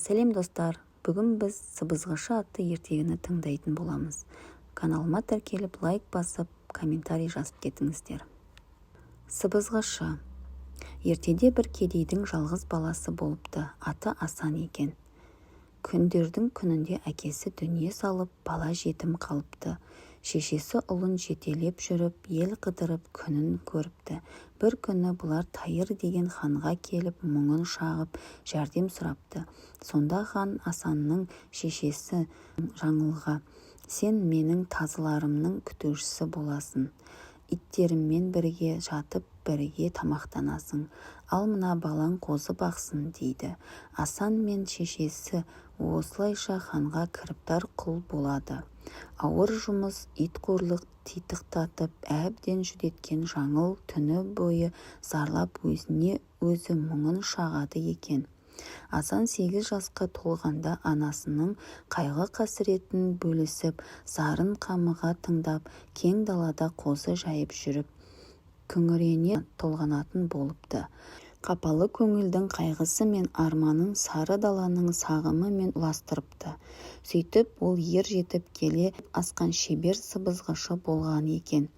Сәлем, достар! Бүгін біз «Сыбызғышы» атты ертегіні тыңдайтын боламыз. Каналыма тіркеліп, лайк басып, комментарий жазып кетіңіздер. Сыбызғышы. Ертеде бір кедейдің жалғыз баласы болыпты. Аты Асан екен. Күндердің күнінде әкесі дүние салып, бала жетім қалыпты. Шешесі ұлын жетелеп жүріп, ел қыдырып күнін көріпті. Бір күні бұлар Тайыр деген ханға келіп, мұңын шағып, жәрдем сұрапты. Сонда хан Асанның шешесі Жаңылға: «Сен менің тазыларымның күтушісі боласың, иттеріммен бірге жатып, бірге тамақтанасың, ал мына балаң қозы бақсын», – дейді. Асан мен шешесі осылайша ханға кіріптар құл болады. Ауыр жұмыс, ит қорлық титықтатып, әбден жүдеткен Жаңыл түні бойы зарлап, өзіне өзі мұңын шағады екен. Асан 8 жасқа толғанда анасының қайғы-қасіретін бөлісіп, зарын қамыға тыңдап, кең далада қозы жайып жүріп, күңірене толғанатын болыпты. Қапалы көңілдің қайғысы мен арманын сары даланың сағымымен ұластырыпты. Сөйтіп ол ер жетіп келе асқан шебер сыбызғышы болған екен.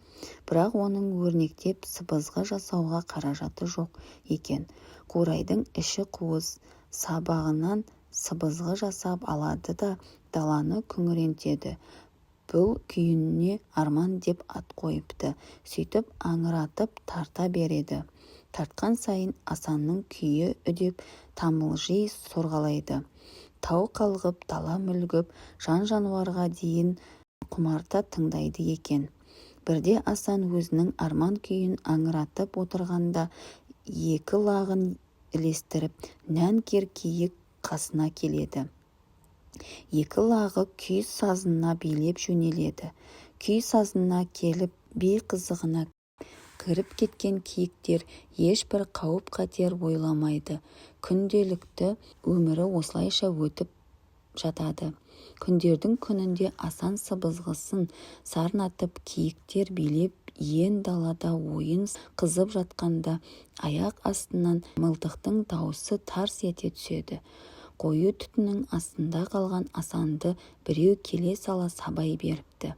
Бірақ оның өрнектеп сыбызғы жасауға қаражаты жоқ екен. Қурайдың іші қуыс сабағынан сыбызғы жасап алады да, даланы күңірентеді. Бұл күйіне «Арман» деп ат қойыпты. Сөйтіп аңыратып тарта береді. Тартқан сайын Асанның күйі үдеп, тамылжи сорғалайды. Тау қалғып, дала мүлгіп, жан-жануарға дейін құмарта тыңдайды екен. Бірде Асан өзінің арман күйін аңыратып отырғанда, екі лағын ілестіріп, нәнкер киік қасына келеді. Екі лағы күй сазына билеп жөнеледі. Күй сазына келіп, би қызығына кіріп кеткен киіктер ешбір қауіп-қатер ойламайды. Күнделікті өмірі осылайша өтіп жатады. Күндердің күнінде Асан сыбызғысын сарнатып, киіктер билеп, ен далада ойын қызып жатқанда, аяқ астынан мылтықтың даусы тарс ете түседі. Қою түтіннің астында қалған Асанды біреу келе сала сабай беріпті.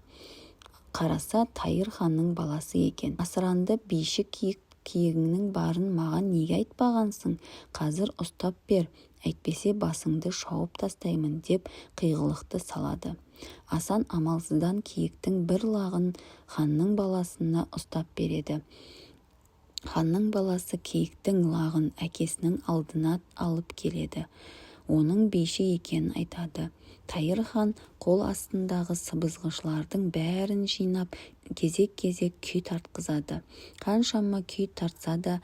Қараса, Тайыр ханның баласы екен. «Асыранды биші киік, киігіңнің барын маған неге айтпағансың? Қазір ұстап бер, әйтпесе басыңды шауып тастаймын», – деп қиғылықты салады. Асан амалсыздан киіктің бір лағын ханның баласына ұстап береді. Ханның баласы киіктің лағын әкесінің алдына алып келеді. Оның биші екенін айтады. Тайыр хан қол астындағы сыбызғышылардың бәрін жинап, кезек-кезек күй тартқызады. Қаншама күй тартса да,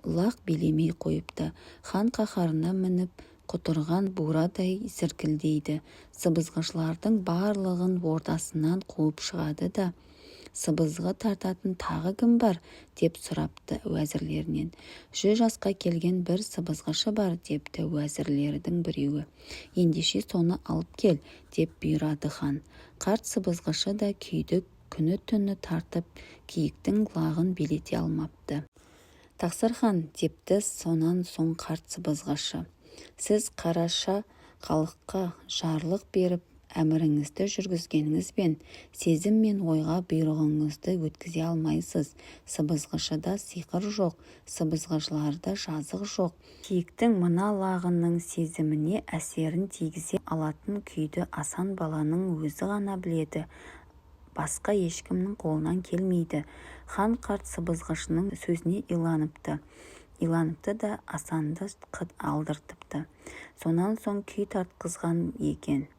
лақ билемей қойыпты. Хан қаһарына мініп, құтырған бурадай зіркілдейді. Сыбызғышылардың барлығын ордасынан қуып шығады да: «Сыбызғы тартатын тағы кім бар?» – деп сұрапты уәзірлерінен. «100 жасқа келген бір сыбызғышы бар», – депті уәзірлердің біреуі. «Ендеше соны алып кел», – деп бұйырады хан. Қарт сыбызғышы да күйді күні-түні тартып, киіктің лағын билете алмапты. «Тақсыр хан, – депті сонан соң қарт сыбызғышы, – сіз қараша халыққа жарлық беріп, әміріңізді жүргізгеніңізбен, сезім мен ойға бұйрығыңызды өткізе алмайсыз. Сыбызғышыда сиқыр жоқ, сыбызғышыларда жазық жоқ. Киіктің мына лағының сезіміне әсерін тигізе алатын күйді Асан баланың өзі ғана біледі, басқа ешкімнің қолынан келмейді». Хан қарт сыбызғышының сөзіне иланыпты. Иланыпты да, Асанды алдыртыпты. Сонан соң күй тартқызған екен.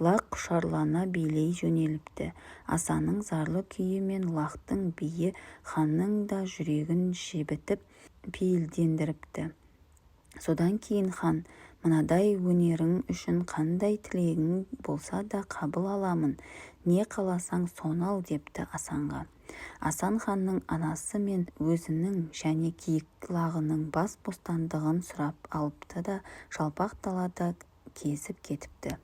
Лақ құшарлана билей жөнеліпті. Асанның зарлы күйі мен лақтың биі ханның да жүрегін жібітіп, пейілдендіріпті. Содан кейін хан: «Мынадай өнерің үшін қандай тілегің болса да қабыл аламын, не қаласаң, соны ал», – депті Асанға. Асан ханның анасы мен өзінің және киік лағының бас бостандығын сұрап алыпты да, жалпақ далада кезіп кетіпті.